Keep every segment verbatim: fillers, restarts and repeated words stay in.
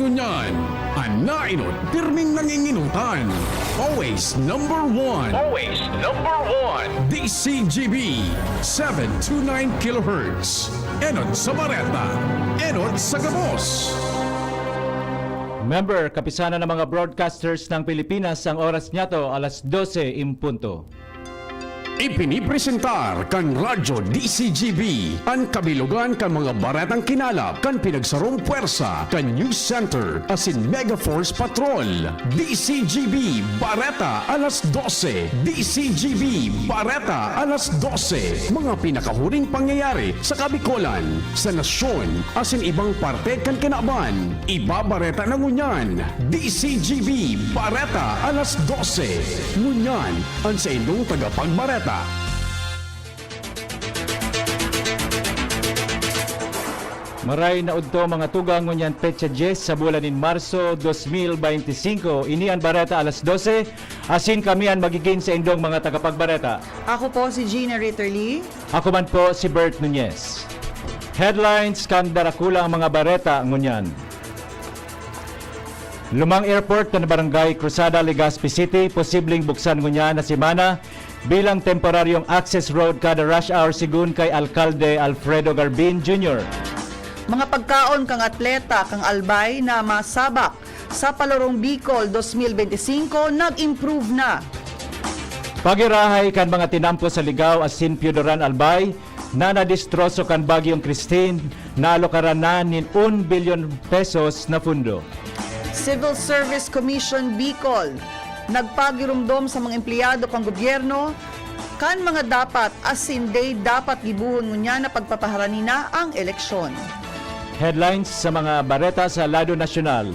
Ngunyan, an nainot, pirming nanginginutan. Always number one. Always number one. D C G B, seven two nine kilohertz. Enot sa bareta, enot sa gabos. Member, Kapisanan ng mga Broadcasters ng Pilipinas, ang oras niyato, alas dose en punto. Ipinipresentar kan Radyo D C G B an kabilogan kan mga baretang kinalap kan pinagsarong pwersa kan News Center asin Mega Force Patrol. D C G B Bareta alas dose. D C G B Bareta alas dose. Mga pinakahuring pangyayari sa Kabikolan, sa nasyon, asin ibang parte kan kinaban. Ibabareta na ngunyan, D C G B Bareta alas dose. Ngunyan, an saindong tagapagbareta. Maray na udto, mga tugang, ngunyan petsa dyes sa bulan nin Marso, dos mil beinti singko. Ini an Bareta alas dose, asin kami an magigin saindong mga tagapagbareta. Ako po si Gina Ritterly. Ako man po si Bert Nunez. Headlines kan darakulang mga bareta ngunyan. Lumang Airport kan Barangay Cruzada, Legazpi City, posibleng buksan ngunyan na semana bilang temporaryong access road kada rush hour, sigun kay Alkalde Alfredo Garbin Junior. Mga pagkaon kan atleta kan Albay na masabak sa Palarong Bicol dos mil beinti singko nag-improve na. Pagirahay kan mga tinampo sa Ligao asin Piodoran Albay na nadestroso kan Bagyong Christine, naalokaran na nin un bilyon pesos na pundo. Civil Service Commission Bicol nagpagiromdom sa mga empleyado kan gobyerno kan mga dapat asin dai dapat gibohon ngunyan na pagpapaharani na ang eleksyon. Headlines sa mga bareta sa lado nasyonal.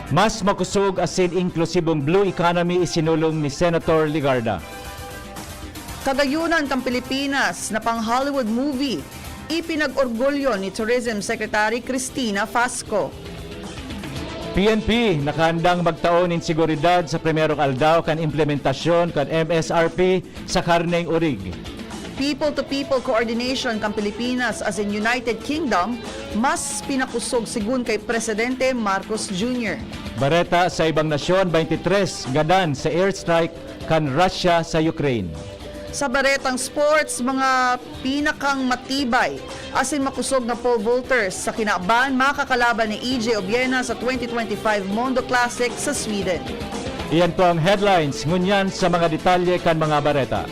Mas makusog asin inklusibong blue economy isinulong ni Senator Legarda. Kagayunan kan Pilipinas na pang-Hollywood movie, ipinag-orgulyo ni Tourism Secretary Cristina Fasco. P N P nakahandang magtao nin seguridad sa primerong aldaw kan implementasyon kan M S R P sa karneng orig. People-to-people coordination kan Pilipinas asin United Kingdom mas pinakusog, sigun kay Presidente Marcos Junior. Bareta sa ibang nasyon, beintitres gadan sa airstrike kan Russia sa Ukraine. Sa baretang sports, mga pinakang matibay asin makusog na pole vaulters sa kinaban makakalaban ni E J Obiena sa twenty twenty-five Mondo Classic sa Sweden. Iyan po ang headlines ngunyan. Sa mga detalye kan mga bareta.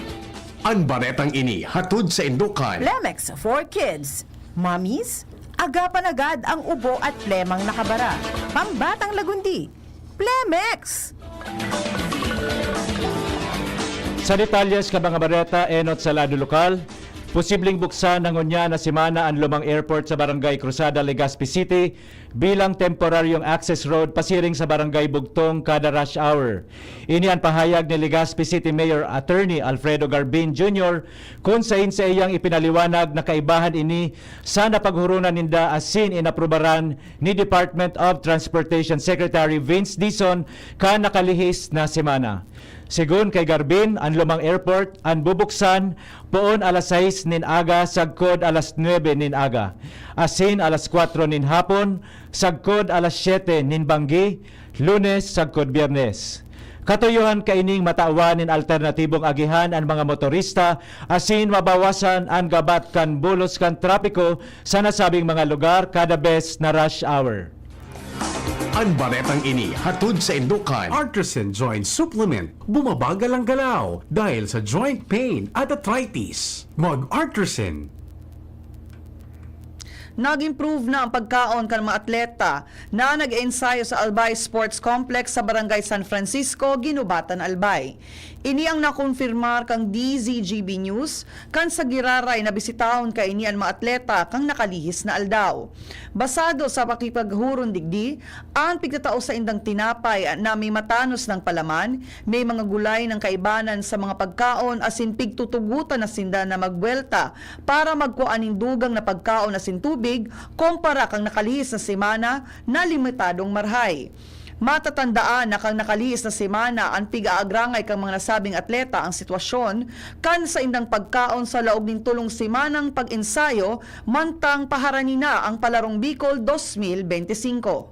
An baretang ini hatod saindo kan Plemex for Kids. Mommies, agapan agad ang ubo at plemang nakabara. Pambatang lagundi, Plemex! Sa detalye kan mga bareta, enot sa lado lokal, posibleng buksan na ngunyan na semana an lumang airport sa Barangay Cruzada, Legazpi City, bilang temporaryong access road pasiring sa Barangay Bugtong kada rush hour. Ini an pahayag ni Legazpi City Mayor Attorney Alfredo Garbin Junior, kun sain saiyang ipinaliwanag na kaibahan ini sa napaghuronan ninda asin inaprubaran ni Department of Transportation Secretary Vince Dizon kan nakalihis na semana. Sigun kay Garbin, an lumang airport an bubuksan poon alas sais nin aga sagkod alas nuebe nin aga, asin alas kwatro nin hapon sagkod alas siyete nin banggi, Lunes sagkod Biyernes. Katuyohan kaining matawan nin alternatibong agihan an mga motorista asin mabawasan an gabat kan bulos kan trapiko sa nasabing mga lugar kada bes na rush hour. An baretang ini hatod saindo kan Artisan Joint Supplement. Bumabagal ang galaw dahil sa joint pain at arthritis. Mag-Artisan. Nag-improve na ang pagkaon kan mga atleta na nag-eensayo sa Albay Sports Complex sa Barangay San Francisco, Guinobatan, Albay. Ini ang nakonfirmar kan D Z G B News kan sa giraray na bisitahon kaini an mga atleta kan nakalihis na aldaw. Basado sa pakikipaghuron digdi, an pigtatao saindang tinapay na may matanos nang palaman, may mga gulay nang kaibanan sa mga pagkaon asin pigtutugotan na sinda na magbuwelta para magkua nin dugang na pagkaon asin tubig, kumpara kan nakalihis na semana na limitadong marahay. Matatandaan na kan nakalihis na semana an pig-aagrangay kan mga nasabing atleta ang sitwasyon kan saindang pagkaon sa laog nin tolong semanang pag-ensayo mantang paharani na ang Palarong Bicol dos mil bente singko.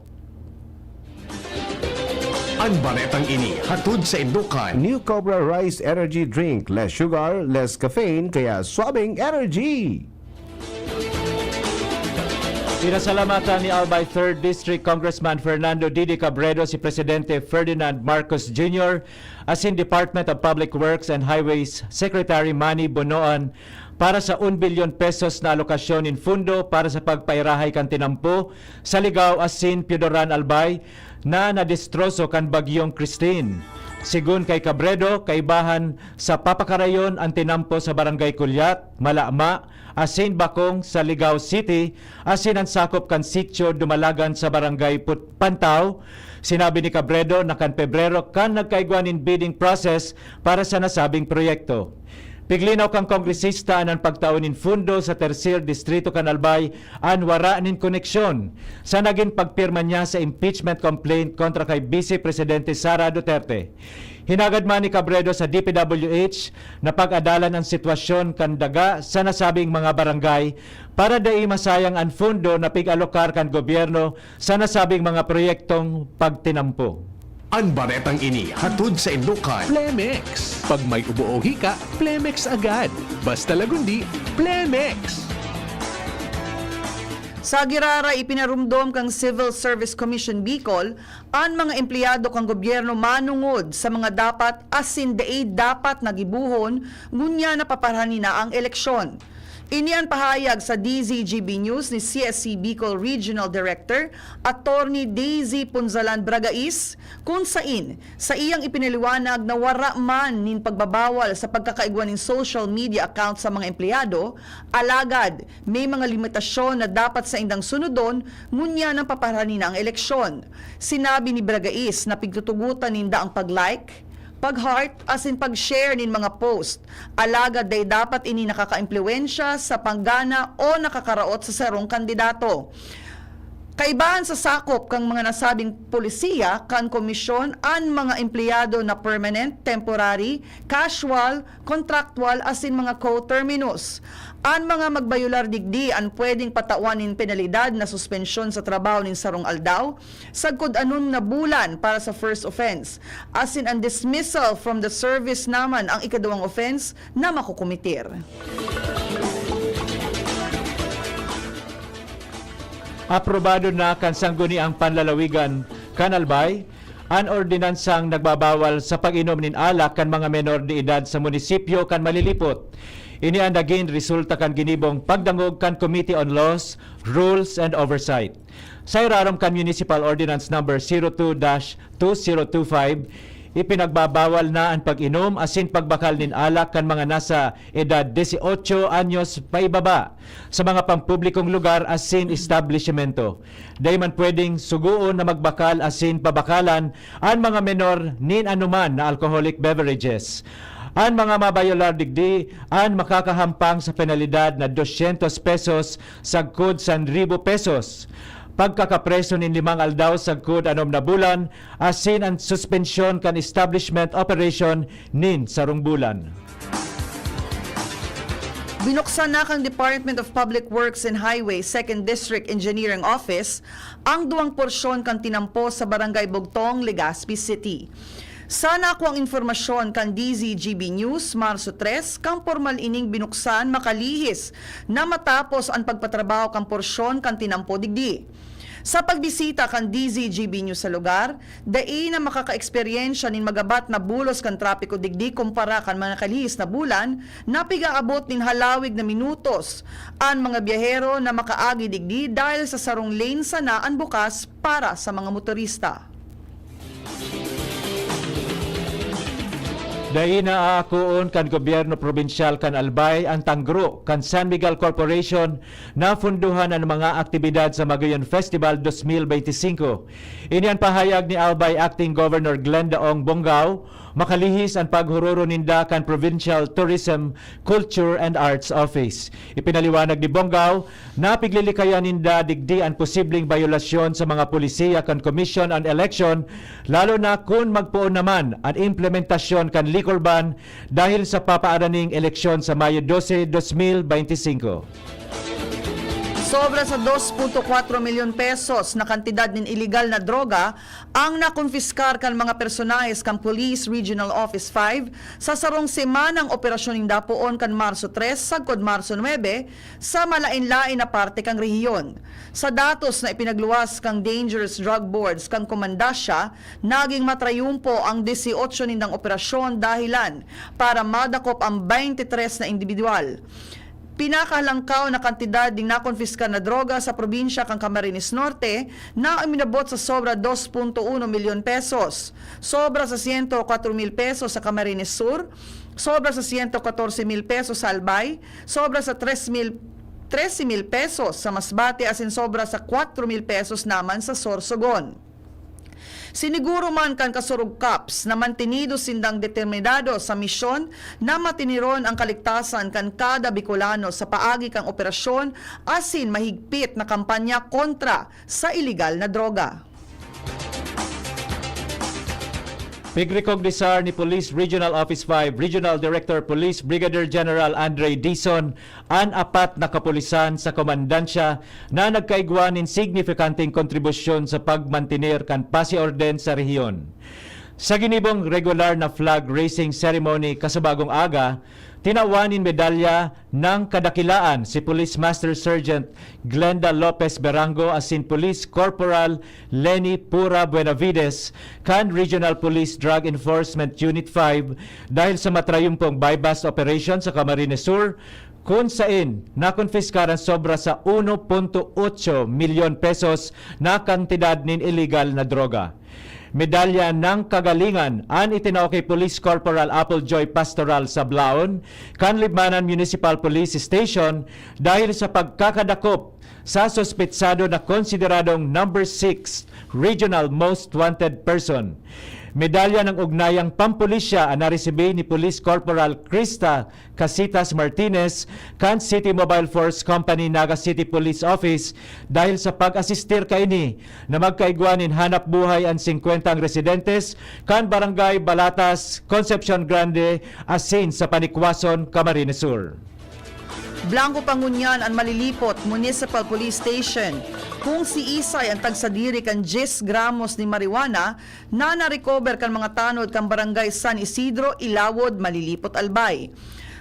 An baretang ini hatod saindo kan New Cobra Rice Energy Drink, less sugar, less caffeine, kaya suabing energy. Pinasalamatan ni Albay Third District Congressman Fernando Didi Cabredo si Presidente Ferdinand Marcos Junior asin Department of Public Works and Highways Secretary Manny Bonoan para sa un bilyon pesos na alokasyon nin fundo para sa pagpairahay kan tinampo sa Ligao asin Piodoran, Albay na nadestroso kan Bagyong Christine. Segun kay Cabredo, kaibahan sa papakarayon an tinampo sa Barangay Culiat, Malama, asin Bacong sa Ligao City, asin an sakop kan Sitio Dumalagan sa Barangay Put-, Pantao. Sinabi ni Cabredo na kan Pebrero kan nagkaigwa nin bidding process para sa nasabing proyekto. Piglinaw kan kongresista an pagtao nin fundo sa Tercer Distrito kan Albay an wara nin koneksyon sa nagin pagpirma niya sa impeachment complaint kontra kay Vice Presidente Sara Duterte. Hinagad man ni Cabredo sa D P W H na pag-adalan an sitwasyon kan daga sa nasabing mga barangay para dai masayang an fundo na pig-alokar kan gobyerno sa nasabing mga proyektong pagtinampo. An baretang ini hatod saindo kan Plemex. Pag may ubo o hika, Plemex agad. Basta Lagundi, Plemex! Sa giraray, ipinarumdom kan Civil Service Commission Bicol an mga empleyado kan gobyerno manongod sa mga dapat asin dai dapat na gibohon ngunyan na paparani na ang eleksyon. Ini an pahayag sa D Z G B News ni C S C Bicol Regional Director, Attorney Daisy Punzalan Bragais, kun sain saiyang ipinaliwanag na wara man nin pagbabawal sa pagkakaigwa nin social media account sa mga empleyado, alagad may mga limitasyon na dapat saindang sunodon ngunyan na paparani na ang eleksyon. Sinabi ni Bragais na pigtutugotan ninda ang pag-like, pag-heart, asin pag-share nin mga post. Alagad dai dapat ini nakakaimpluwensya sa panggana o nakakaraot sa sarong kandidato. Kaibahan sa sakop kan mga nasabing polisiya kan komisyon an mga empleyado na permanent, temporary, casual, contractual asin mga co-terminus. An mga magbayolar digdi an pwedeng patawan nin penalidad na suspensyon sa trabaho nin sarong aldaw, sagkod anom na bulan para sa first offense, asin an dismissal from the service naman ang ikaduwang offense na makokometer. Aprobado na kan Sangguniang Panlalawigan kan Albay an ordinansang nagbabawal sa pag-inom nin alak kan mga menor de edad sa munisipyo kan Malilipot. Ini an nagin resulta kan ginibong pagdangog kan Committee on Laws, Rules, and Oversight. Sa irarom kan Municipal Ordinance Number zero two dash two zero two five, ipinagbabawal na an pag-inom asin pagbakal nin alak kan mga nasa edad dieciocho anyos paibaba sa mga pampublikong lugar asin establisimento. Dai man pwedeng sugoon na magbakal asin pabakalan an mga menor nin anoman na alcoholic beverages. An mga mabayolar digdi an makakahampang sa penalidad na dosyentos pesos sagkod san ribo pesos, pagkakapreso nin limang aldaw sagkod anom na bulan, asin an suspensyon kan establishment operation nin sarong bulan. Binuksan na kan Department of Public Works and Highways Second District Engineering Office ang duwang porsyon kan tinampo sa Barangay Bugtong, Legazpi City. Sa nakuang impormasyon kan D Z G B News, Marso tres, kan pormal ining binuksan makalihis na matapos an pagpatrabaho kan porsyon kan tinampo digdi. Sa pagbisita kan D Z G B News sa lugar, dai na makakaeksperyensya nin magabat na bulos kan trapiko digdi kumpara kan mga kalihis na bulan na pigaabot nin halawig na minutos an mga biyahero na makaagi digdi dahil sa sarong lane sana an bukas para sa mga motorista. Dai na aakoon kan gobyerno probinsyal kan Albay an tangro kan San Miguel Corporation na punduhan an mga aktibidad sa Magayon Festival dos mil benti singko. Ini an pahayag ni Albay Acting Governor Glenda Ong Bongao, makalihis an paghororo ninda kan Provincial Tourism, Culture and Arts Office. Ipinaliwanag ni Bongao na piglilikayan ninda digdi an posibleng bayolasyon sa mga polisiya kan Commission on Election, lalo na kun magpoon naman an implementasyon kan liquor ban dahil sa papaaraning eleksyon sa Mayo dose, dos mil benti singko. Sobra sa dos punto kwatro milyon pesos na kantidad nin iligal na droga ang nakonpiskar kan mga personahes kan Police Regional Office five sa sarong semanang operasyon ninda poon kan Marso tres sagkod Marso nuebe sa malaen-laen na parte kan rehiyon. Sa datos na ipinagluwas kan Dangerous Drug Boards kan Komandasya, naging matrayumpo ang disiotso nindang operasyon dahilan para madakop ang baynte tres na indibidwal. Pinakahalangkaw na kantidad nin nakonpiskar na droga sa probinsya kan Camarines Norte na uminabot sa sobra dos punto uno milyon pesos, sobra sa siyento kwatro mil pesos sa Camarines Sur, sobra sa siyento katorse mil pesos sa Albay, sobra sa tres mil, trese mil pesos sa Masbate asin sobra sa kwatro mil pesos naman sa Sorsogon. Siniguro man kan Kasurog Cops na mantinido sindang determinado sa misyon na matiniron ang kaligtasan kan kada Bicolano sa paagi kan operasyon asin mahigpit na kampanya kontra sa iligal na droga. Pigrekognisar ni Police Regional Office five Regional Director Police Brigadier General Andre Dizon an apat na kapulisan sa komandansya na nagkaigwa nin signifikanteng kontribusyon sa pagmantener kan paz y orden sa rehiyon. Sa ginibong regular na flag raising ceremony kasabagong aga, tinawan nin medalya ng kadakilaan si Police Master Sergeant Glenda Lopez Berango asin Police Corporal Leni Pura Buenavides kan Regional Police Drug Enforcement Unit five dahil sa matrayumpong buy-bust operation sa Camarines Sur, kun saen nakonpiskar an sobra sa uno punto otso milyon pesos na kantidad nin iligal na droga. Medalya ng Kagalingan an itinao ki Police Corporal Apple Joy Pastoral Sablaon kan Libmanan Municipal Police Station dahil sa pagkakadakop sa suspetsado na konsideradong number six Regional Most Wanted Person. Medalya ng Ugnayang Pampulisya an naresibi ni Police Corporal Krista Casitas Martinez kan City Mobile Force Company Naga City Police Office dahil sa pag-asistir kaini na magkaigwa nin hanap buhay an singkwentang residentes kan Barangay Balatas, Concepcion Grande, asin sa Panikwason, Camarines Sur. Blanco pa ngunyan an Malilipot Municipal Police Station, kung si Isay an tagsadiri kan dyes gramos nin marijuana na na-recover kan mga tanod kan Barangay San Isidro, Ilawod, Malilipot, Albay.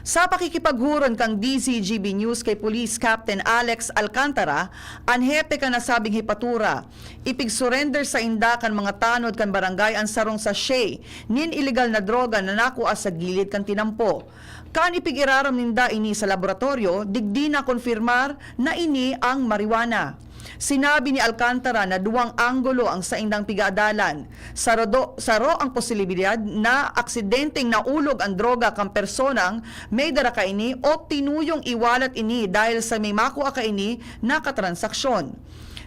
Sa pakikipaghuron kan D Z G B News kay Police Captain Alex Alcantara, an hepe kan nasabing hepatura, ipig-surrender sainda kan mga tanod kan barangay an sarong sachet nin iligal na droga na nakua sa gilid kan tinampo. Kan ipig-irarom ninda ini sa laboratoryo, digdi nakonfirmar na ini ang marijuana. Sinabi ni Alcantara na duwang anggulo ang saindang pigaadalan. Saro, saro ang posibilidad na aksidenteng naulog an droga kan personang may dara kaini o tinuyong iwalat ini dahil sa may makua kaini na katransaksyon.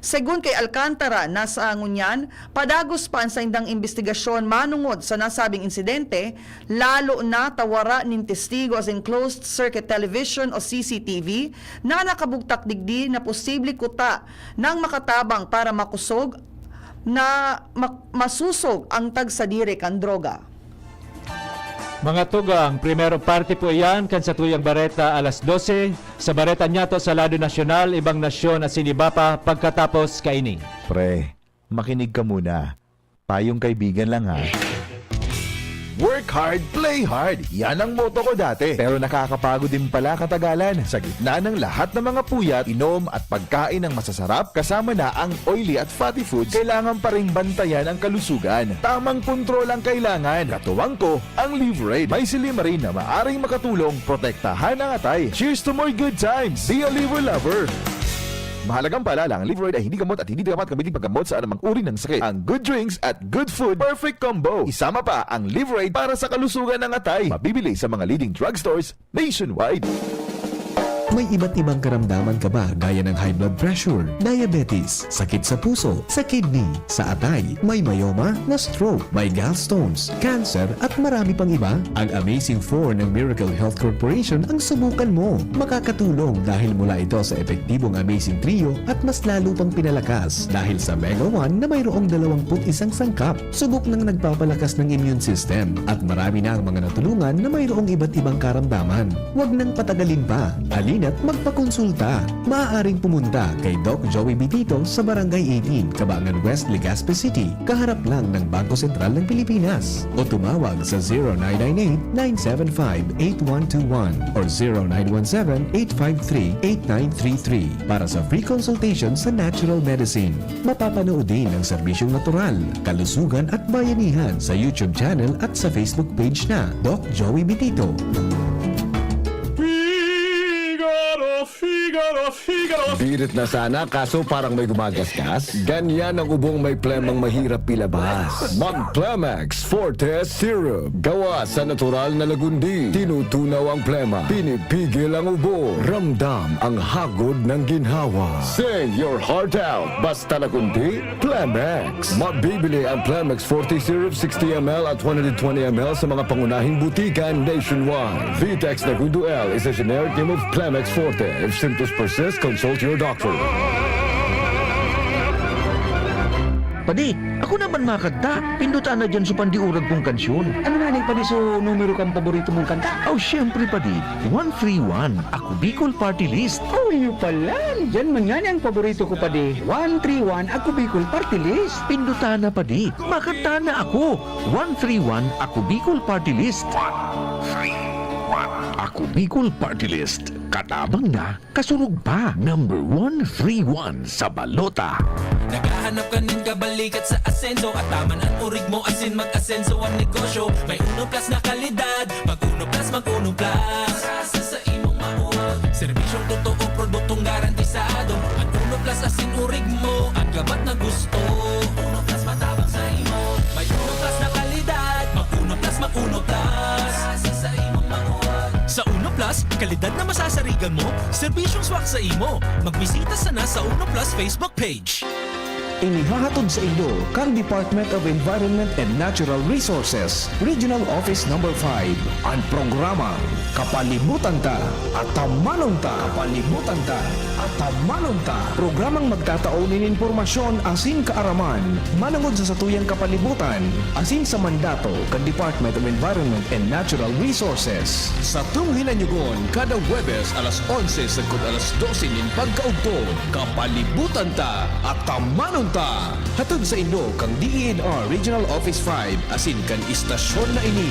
Segun kay Alcantara, na sa ngunyan, padagos pa an saindang imbestigasyon manongod sa nasabing insidente, lalo na ta wara nin testigo asin closed circuit television o C C T V na nakabugtak digdi na posible kuta nang makatabang para makusog na mak-, masusog ang tagsadiri kan droga. Mga tugang, primero parte po iyan kan satuyang bareta alas dose. Sa bareta niyato sa lado nasyonal, ibang nasyon asin iba pa pagkatapos kaini. Pre, makinig ka muna. Payong kaibigan lang, ha. Work hard, play hard. Yan ang motto ko dati. Pero nakakapagod din pala katagalan. Sa gitna ng lahat ng mga puyat, inom at pagkain ng masasarap, kasama na ang oily at fatty foods, kailangan pa ring bantayan ang kalusugan. Tamang kontrol ang kailangan. Katuwang ko, ang Livraid. May silymarin na maaring makatulong protektahan ang atay. Cheers to more good times! Be a Liver Lover! Mahalagang paalala, ang Livraid ay hindi gamot at hindi dapat gamitin paggamot sa anumang uri ng sakit. Ang good drinks at good food, perfect combo. Isama pa ang Livraid para sa kalusugan ng atay. Mabibili sa mga leading drugstores nationwide. May iba't ibang karamdaman ka ba, gaya ng high blood pressure, diabetes, sakit sa puso, sa kidney, sa atay, may myoma, na-stroke, may gallstones, cancer, at marami pang iba? Ang Amazing Four ng Miracle Health Corporation ang subukan mo. Makakatulong dahil mula ito sa epektibong Amazing Trio at mas lalo pang pinalakas dahil sa Mega One na mayroong dalawampu't isang sangkap. Subok nang nagpapalakas ng immune system at marami na ang mga natulungan na mayroong iba't ibang karamdaman. Huwag nang patagalin pa. Halina at magpakonsulta. Maaaring pumunta kay Doc Joey Bitito sa Barangay eighteen, Cabangan West, Legazpi City, kaharap lang ng Bangko Sentral ng Pilipinas. O tumawag sa zero nine nine eight, nine seven five, eight one two one or zero nine one seven, eight five three, eight nine three three para sa free consultation sa natural medicine. Mapapanood din ang serbisyong natural, kalusugan at bayanihan sa YouTube channel at sa Facebook page na Doc Joey Bitito. Figaro, Figaro, Figaro. Birit na sana, kaso parang may gumagasgas. Ganyan ang ubong may plemang mahirap ilabas. Mag Plemex Forte Syrup. Gawa sa natural na lagundi. Tinutunaw ang plema. Pinipigil ang ubo. Ramdam ang hagod ng ginhawa. Sing your heart out. Basta lagundi, Plemex. Mabibili ang Plemex Forte Syrup sixty M L at one hundred twenty M L sa mga pangunahing butika nationwide. Vitex Nagundo L is a generic name of Plemex Forte. If symptoms persist, consult your doctor. Padi, ako naman makanta. Pindutan na dyan sa pandiurag kong kansyon. Ano nga ni, padi, so numero kang paborito mong kanta? Oh, syempre, padi. One three one, Ako Bicol Party List. Oh, yun pala. Diyan man nga ni ang paborito ko, padi. One three one, Ako Bicol Party List. Pindutan na, padi. Makanta na ako. One three one, Ako Bicol Party List. One three one, Ako Bicol Party List. Katabang na, kasurog pa. Number one three one sa balota. Naghahanap ka nin kabalikat sa asenso, at taman an urig mo asin mag-asenso an negosyo. May Uno Plus na kalidad. Mag Uno Plus, mag Uno Plus. Sa, sa, sa imong mauwag. Serbisyong totoo, produktong garantisado. An Uno Plus asin urig mo, an gabat na gusto. Uno Plus matabang sa imo. May Uno Plus na kalidad. Mag Uno Plus, mag Uno Plus. Sa, sa, sa imong mauwag. Sa Uno Plus, kalidad na masasarigan mo, serbisyong swak sa imo. Magbisita sana sa Uno Plus Facebook page. Inihahatod saindo kan Department of Environment and Natural Resources, Regional Office Number five, an programang Kapalibutan Ta, Atamanon Ta. Kapalibutan Ta, Atamanon Ta. Programang magtatao nin impormasyon asin kaaraman manongod sa satuyang kapalibutan asin sa mandato kan Department of Environment and Natural Resources. Satong hinanyugon kada Huwebes alas onse sagkod alas dose nin pagkaugto. Kapalibutan Ta, Atamanon Ta. Hatod saindo kan D E N R Regional Office five asin kan istasyon na ini.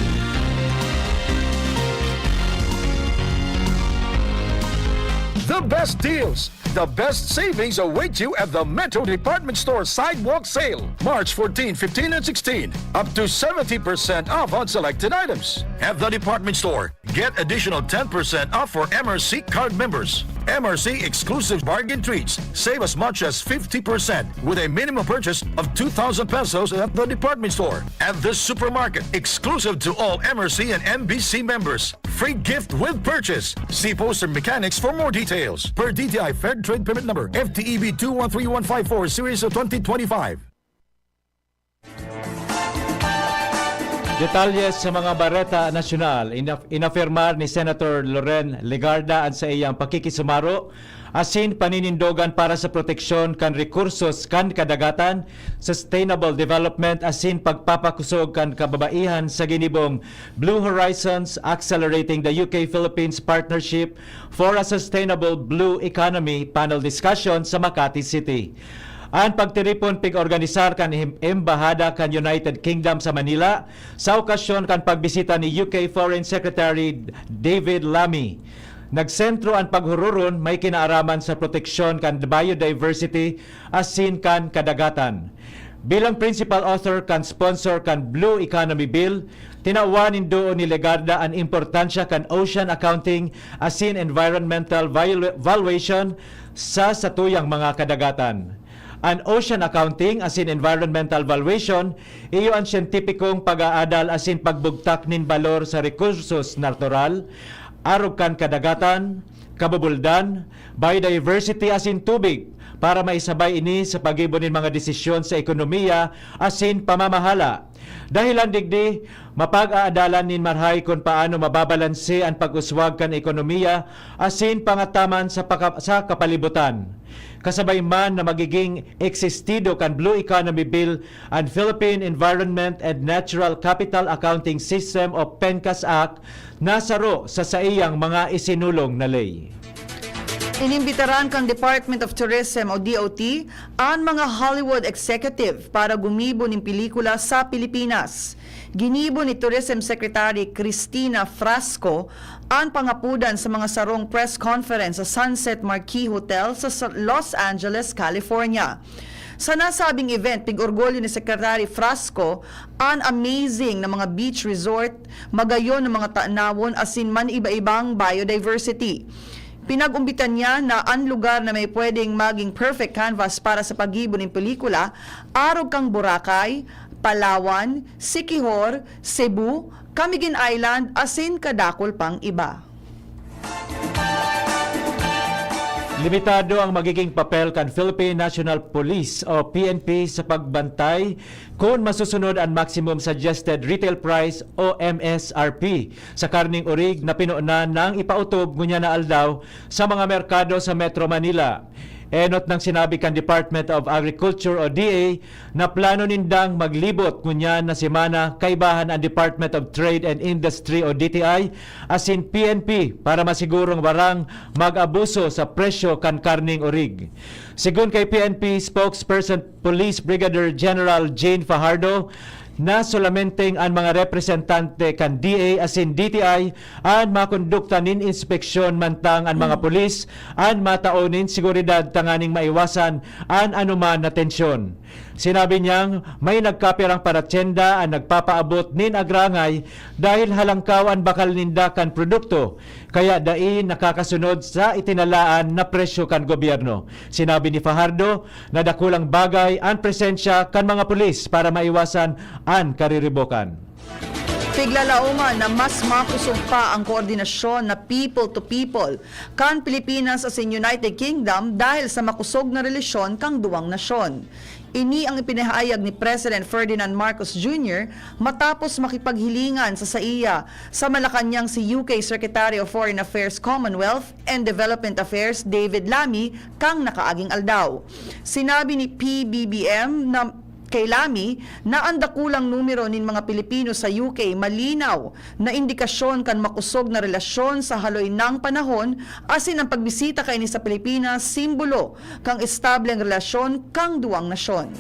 The best deals, the best savings await you at the Metro Department Store Sidewalk Sale, March fourteen, fifteen, and sixteen. Up to seventy percent off on selected items. At the department store, get additional ten percent off for M R C card members. M R C exclusive bargain treats. Save as much as fifty percent with a minimum purchase of two thousand pesos at the department store. At the supermarket, exclusive to all M R C and M B C members. Free gift with purchase. See poster mechanics for more details. Per D T I Fair Trade Permit Number, F T E B two one three one five four, Series of twenty twenty-five. Detalye sa mga bareta nasyonal. Inaf-, inafirmar ni Senator Loren Legarda an saiyang pakikisumaro asin paninindogan para sa proteksyon kan rekursos kan kadagatan, sustainable development asin pagpapakusog kan kababaihan sa ginibong Blue Horizons, Accelerating the U K-Philippines Partnership for a Sustainable Blue Economy panel discussion sa Makati City. An pagtiripon pig-organisar kan Em-, Embahada kan United Kingdom sa Manila sa okasyon kan pagbisita ni U K Foreign Secretary David Lammy. Nagsentro an paghururon may kinaaraman sa proteksyon kan biodiversity asin kan kadagatan. Bilang principal author kan sponsor kan Blue Economy Bill, tinawan nin duo ni Legarda an importansya kan ocean accounting asin environmental valu-, valuation sa satuyang mga kadagatan. An ocean accounting asin environmental valuation iyo an siyentipikong pag-aadal asin pagbugtak nin balor sa rekursos natural, arog kan kadagatan, kabubuldan, biodiversity asin tubig para maisabay ini sa paggibo nin mga desisyon sa ekonomiya asin pamamahala. Dahelan digdi, mapag-aadalan nin marahay kun paano mababalanse an pag-uswag kan ekonomiya asin pangataman sa paka-, sa kapalibutan. Kasabay man na magiging eksistido kan Blue Economy Bill an Philippine Environment and Natural Capital Accounting System o PENCAS Act na saro sa saiyang mga isinulong na ley. Inimbitaran kan Department of Tourism o D O T an mga Hollywood executive para gumibo nin pelikula sa Pilipinas. Ginibo ni Tourism Secretary Cristina Frasco an pangapodan sa mga sarong press conference sa Sunset Marquis Hotel sa sa Los Angeles, California. Sa nasabing event, pig-orgulyo ni Secretary Frasco an amazing na mga beach resort, magayon na mga tanawon asin man iba-ibang biodiversity. Pinag-umbitan niya na an lugar na may pwedeng maging perfect canvas para sa paggibo nin pelikula, arog kan Boracay, Palawan, Siquijor, Cebu, Camiguin Island, asin kadakul pang iba. Limitado ang magiging papel kan Philippine National Police o P N P sa pagbantay kun masusunod an maximum suggested retail price o M S R P sa karneng orig na pinunan nang ipautob ngunyan na aldaw sa mga merkado sa Metro Manila. Enot nang sinabi kan Department of Agriculture o D A na plano nindang maglibot ngunyan na semana kaibahan an Department of Trade and Industry o D T I asin P N P para masigurong barang mag-abuso sa presyo kan karneng orig. Segun kay P N P spokesperson Police Brigadier General Jane Fajardo, na solamenteng an mga representante kan D A asin D T I an makondukta nin inspeksyon, mantang an mga pulis an matao nin seguridad tanganing maiwasan an anoman na tensyon. Sinabi niyang may nagkapirang paratyenda an nagpapaabot nin agrangay dahil halangkaw an bakal ninda kan produkto, kaya dai nakakasunod sa itinalaan na presyo kan gobyerno. Sinabi ni Fajardo na dakulang bagay an presensya kan mga pulis para maiwasan an kariribokan. Piglalaoman na mas makosog pa ang koordinasyon na people to people kan Pilipinas asin United Kingdom dahil sa makosog na relasyon kan duwang nasyon. Ini ang ipinahayag ni President Ferdinand Marcos Junior matapos makipaghilingan sa saiya sa Malacañang si U K Secretary of Foreign Affairs, Commonwealth and Development Affairs David Lammy kan nakaaging aldaw. Sinabi ni P B B M na kay Lammy na an dakulang numero nin mga Pilipino sa U K malinaw na indikasyon kan makosog na relasyon sa haloy nang panahon, asin an pagbisita kaini sa Pilipinas simbolo kan estableng relasyon kan duwang nasyon.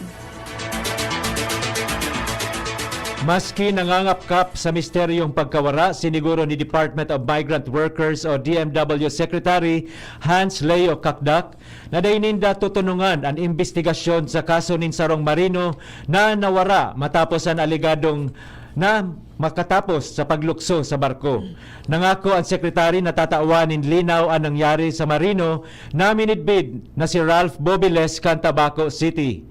Maski nangangapkap sa misteryong pagkawara, siniguro ni Department of Migrant Workers o D M W Secretary Hans Leo Cacdac na dai ninda tutunungan an imbestigasyon sa kaso nin sarong marino na nawara matapos an alegadong na makatapos sa paglukso sa barko. Nangako an sekretary na tatawan nin linaw an nangyari sa marino na minidbid na si Ralph Bobiles kan Tabaco City.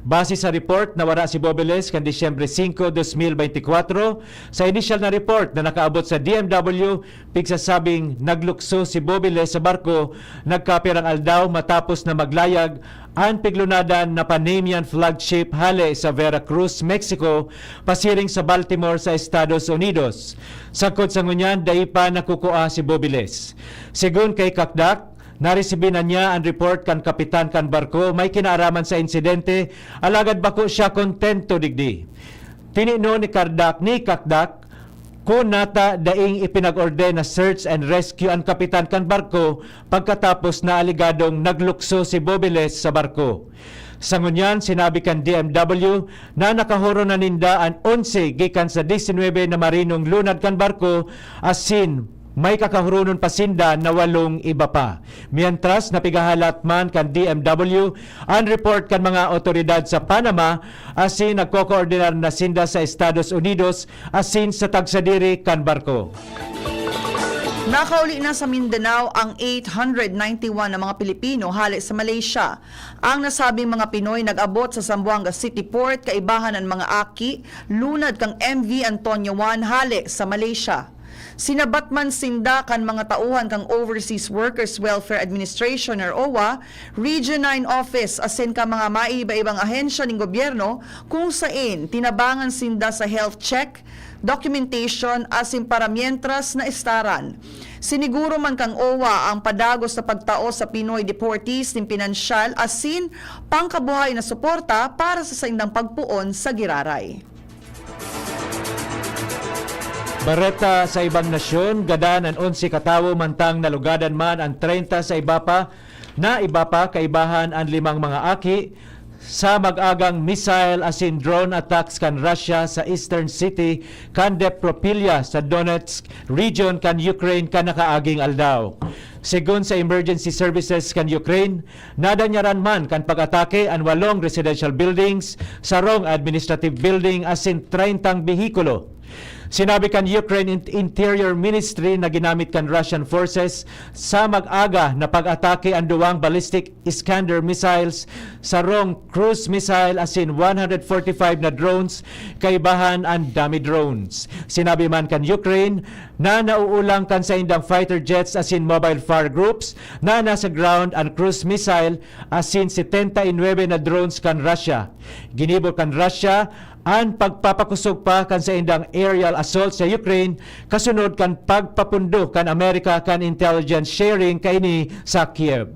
Base sa report, nawara si Bobiles kan Disyembre singko, dos mil beintikwatro. Sa inisyal na report na nakaabot sa D M W, pigsasabing naglukso si Bobiles sa barko nagkapirang aldaw matapos na maglayag an piglunadan na Panamian flagship hale sa Veracruz, Mexico, pasiring sa Baltimore sa Estados Unidos. Sagkod sa ngunyan, dai pa nakukua si Bobiles. Segun kay Cacdac, naresibi na niya an report kan kapitan kan barko may kinaaraman sa insidente, alagad bako siya kontento digdi. Tininon ni Cacdac, ni Cacdac, kun nata daing ipinag-orden na search and rescue an kapitan kan barko pagkatapos na alegadong naglukso si Bobiles sa barko. Sa ngunyan, sinabi kan D M W na nakahuro na ninda an onse gikan sa disinwebe na marinong lunad kan barko, asin may kakahuronon pa sinda na walong iba pa. Mientras, napigahalat man kan D M W an report kan mga awtoridad sa Panama, asin nagkokoordinar na sinda sa Estados Unidos asin sa tagsadiri kan barko. Nakauli na sa Mindanao ang eight hundred ninety-one na mga Pilipino hale sa Malaysia. Ang nasabing mga Pinoy nag-abot sa Zamboanga City Port kaibahan an mga aki, lunad kan M V Antonio one hale sa Malaysia. Sinabat man sinda kan mga tauhan kan Overseas Workers Welfare Administration or owa Region nine Office asin kan mga maiba-ibang ahensya nin gobyerno kung sain tinabangan sinda sa health check, documentation asin paramientras na estaran. Siniguro man kan owa ang padagos na pagtao sa Pinoy deportees nin pinansyal asin pangkabuhay na suporta para sa saindang pagpoon sa giraray. Bareta sa ibang nasyon, gadan an onse ka tawo, mantang nalugadan man an treinta sa iba pa, na iba pa, kaibahan an limang mga aki sa mag-agang missile asin drone attacks kan Russia sa eastern city kan Dnipropetrovsk sa Donetsk region kan Ukraine kan nakaaging aldaw. Segun sa emergency services kan Ukraine, nadanyaran man kan pag-atake an walong residential buildings, sarong administrative building asin treintang behikulo. Sinabi kan Ukraine In-, Interior Ministry na ginamit kan Russian forces sa mag-aga na pag-atake an duwang ballistic Iskander missiles, sarong cruise missile asin one hundred forty-five na drones, kaibahan an dummy drones. Sinabi man kan Ukraine na nauulang kan saindang fighter jets asin mobile fire groups na nasa ground an cruise missile asin setenta y nuebe na drones kan Russia. Ginibo kan Russia an pagpapakosog pa kan saindang aerial assault sa Ukraine kasunod kan pagpapundo kan Amerika kan intelligence sharing kaini sa Kiev.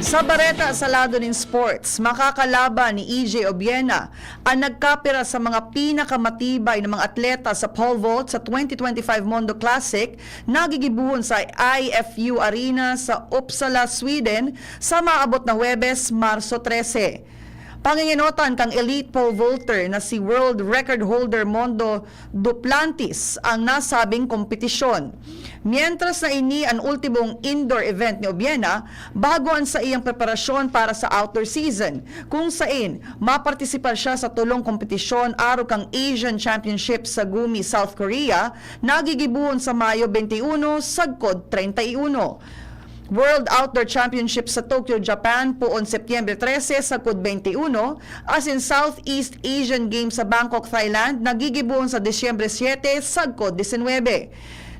Sa bareta sa lado nin sports, makakalaban ni E J Obiena, an nagkapira sa mga pinakamatibay na mga atleta sa pole vault sa twenty twenty-five Mondo Classic, na gigibohon sa I F U Arena sa Uppsala, Sweden, sa maabot na Huwebes, Marso trese. Pangingenotan kan elite pole vaulter na si world record holder Mondo Duplantis ang nasabing kompetisyon. Mientras na ini an ultimong indoor event ni Obiena bago an saiyang preparasyon para sa outdoor season, kung sain mapartisipar siya sa tolong kompetisyon arog kan Asian Championship sa Gumi, South Korea, na gigibohon sa Mayo twenty-one sagkod treinta y uno. World Outdoor Championship sa Tokyo, Japan, poon Setyembre trese sagkod twenty-one, asin Southeast Asian Games sa Bangkok, Thailand, na gigibohon sa Disyembre siete sagkod disinwebe.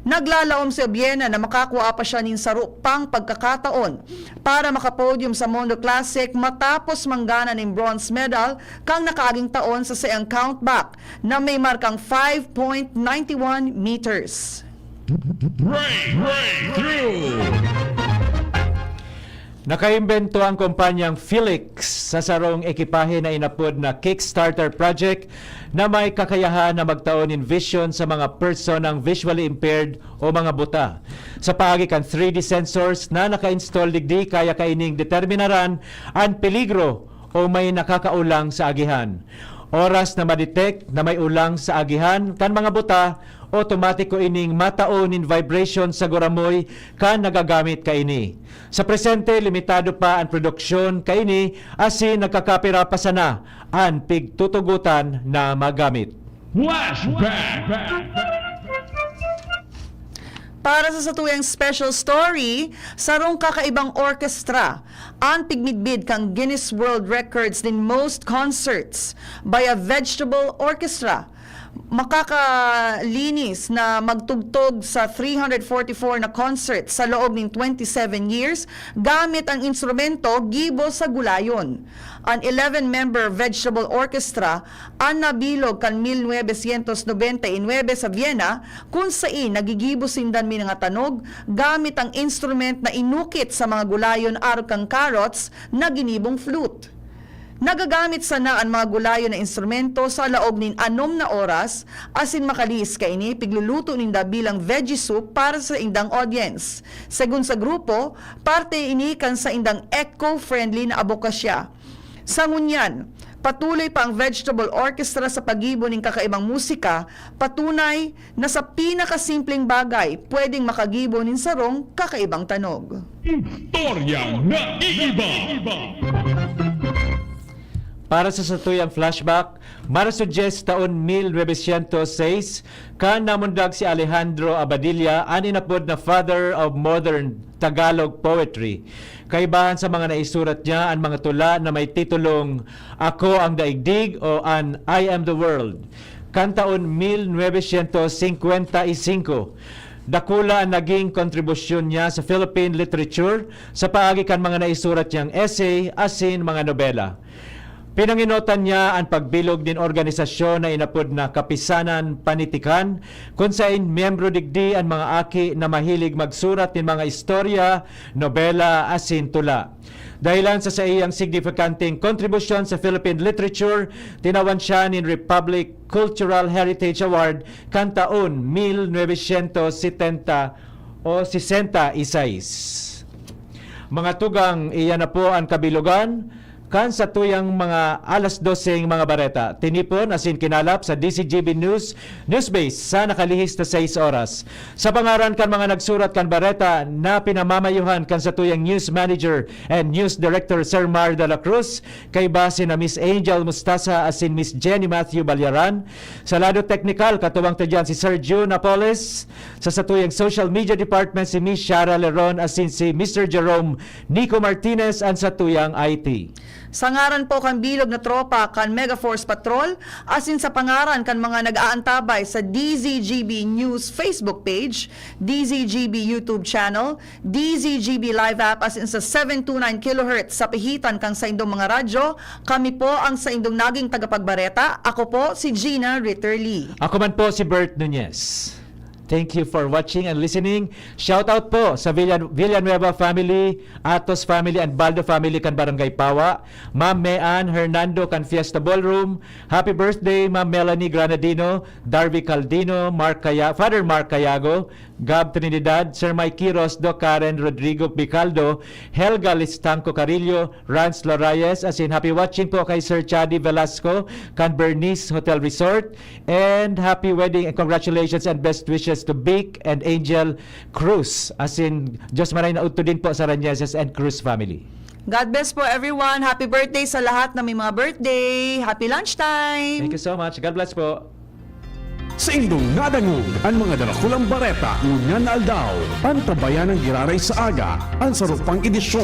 Naglalaom si Obiena na makakua pa siya nin saro pang pagkakataon para makapodium sa Mondo Classic matapos manggana nin bronze medal kan nakaaging taon sa saiyang countback na may markang five point nine one meters. Break, breakthrough! Nakaimbento ang kumpanyang Felix sa sarong ekipahe na inapod na Kickstarter project na may kakayahan na magtao nin vision sa mga personang visually impaired o mga buta. Sa paagi kan three D sensors na naka-install digdi, kaya kaining determinaran an peligro o may nakakaulang sa agihan. Oras na ma-detect na may ulang sa agihan kan mga buta, otomatiko ining matao nin vibration sa guramoy kan nagagamit kaini. Sa presente, limitado pa an produksyon kaini asin nagkakapira pa sana an pigtutugotan na magamit. Flashback! Para sa satuyang special story, sarong kakaibang orkestra an pigmidbid kan Guinness World Records nin most concerts by a vegetable orchestra. Makakalinis na magtugtog sa three hundred forty-four na concert sa laog nin twenty-seven years gamit ang instrumento gibo sa gulayon. An eleven-member vegetable orchestra an nabilog kan mil novecientos nobenta y nuebe sa Vienna, kun sain nagigibo sindan minangatanog gamit ang instrument na inukit sa mga gulayon arog kan carrots na ginibong flute. Nagagamit sana an mga gulayon na instrumento sa laog nin anom na oras, asin makalihis kaini, pigluluto ninda bilang veggie soup para sa indang audience. Segun sa grupo, parte ini kan saindang eco-friendly na abokasya. Sa ngunyan, patuloy pa ang Vegetable Orchestra sa paggibo nin kakaibang musika, patunay na sa pinakasimpleng bagay, pwedeng makagibo nin sarong kakaibang tanog. Istoryang naiiba. Para sa satuyang flashback, Marso dyes taon mil novecientos seis, kan namundag si Alejandro Abadilla, an inapod na Father of Modern Tagalog Poetry. Kaibahan sa mga naisurat niya an mga tula na may titulong Ako ang Daigdig o an I Am the World, kan taon mil novecientos singkwenta y singko. Dakula an naging kontribusyon niya sa Philippine literature sa paagi kan mga naisurat niyang essay asin mga nobela. Pinangenotan niya an pagbilog nin organisasyon na inapod na Kapisanan Panitikan, kun saen miyembro digdi an mga aki na mahilig magsurat nin mga istorya, nobela asin tula. Dahelan sa saiyang signifikanteng kontribusyon sa Philippine literature, tinawan siya nin Republic Cultural Heritage Award kan taon mil novecientos setenta o sesenta y seis. Mga tugang, iyan na po an kabilogan kan satuyang mga alas doseng mga bareta. Tinipon asin kinalap sa D Z G B News Newsbase sa nakalihis na sais oras. Sa pangaran kan mga nagsurat kan bareta na pinamamayuhan kan satuyang news manager and news director, Sir Mar de la Cruz, kaiba sina Miss Angel Mustasa asin Miss Jenny Matthew Balyaran. Sa lado teknikal, katuwang ta diyan si Sir June Napoles. Sa satuyang social media department, si Miss Shara Leron asin si Mister Jerome Nico Martinez an satuyang I T. Sa ngaran po kan bilog na tropa kan Mega Force Patrol, asin sa pangaran kan mga nag-aantabay sa D Z G B News Facebook page, D Z G B YouTube channel, D Z G B Live app, asin sa seven two nine kilohertz sa pihitan kan saindong mga radyo, kami po ang saindong naging tagapagbareta. Ako po si Gina Ritterly. Ako man po si Bert Nunez. Thank you for watching and listening. Shout out po sa Villa-, Villanueva family, Atos family, and Baldo family kan Barangay Pawa. Ma'am Mean Hernando kan Fiesta Ballroom. Happy birthday, Ma'am Melanie Granadino, Darby Caldino, Mark Caya-, Father Mark Cayago, Gab Trinidad, Sir Mike Quiros, Doc Karen, Rodrigo Bicaldo, Helga Listangco Carillo, Rans Lorayes, asin happy watching po kay Sir Chadi Velasco kan Bernice Hotel Resort. And happy wedding and congratulations and best wishes to Vic and Angel Cruz. Asin, Diyos maray na udto din po sa Rañeses and Cruz family. God bless po everyone. Happy birthday sa lahat na may mga birthday. Happy lunchtime! Thank you so much. God bless po. Saindong nadangog an mga darakulang bareta ngunyan na aldaw. Antabayan an giraray sa aga, an saro pang edisyon.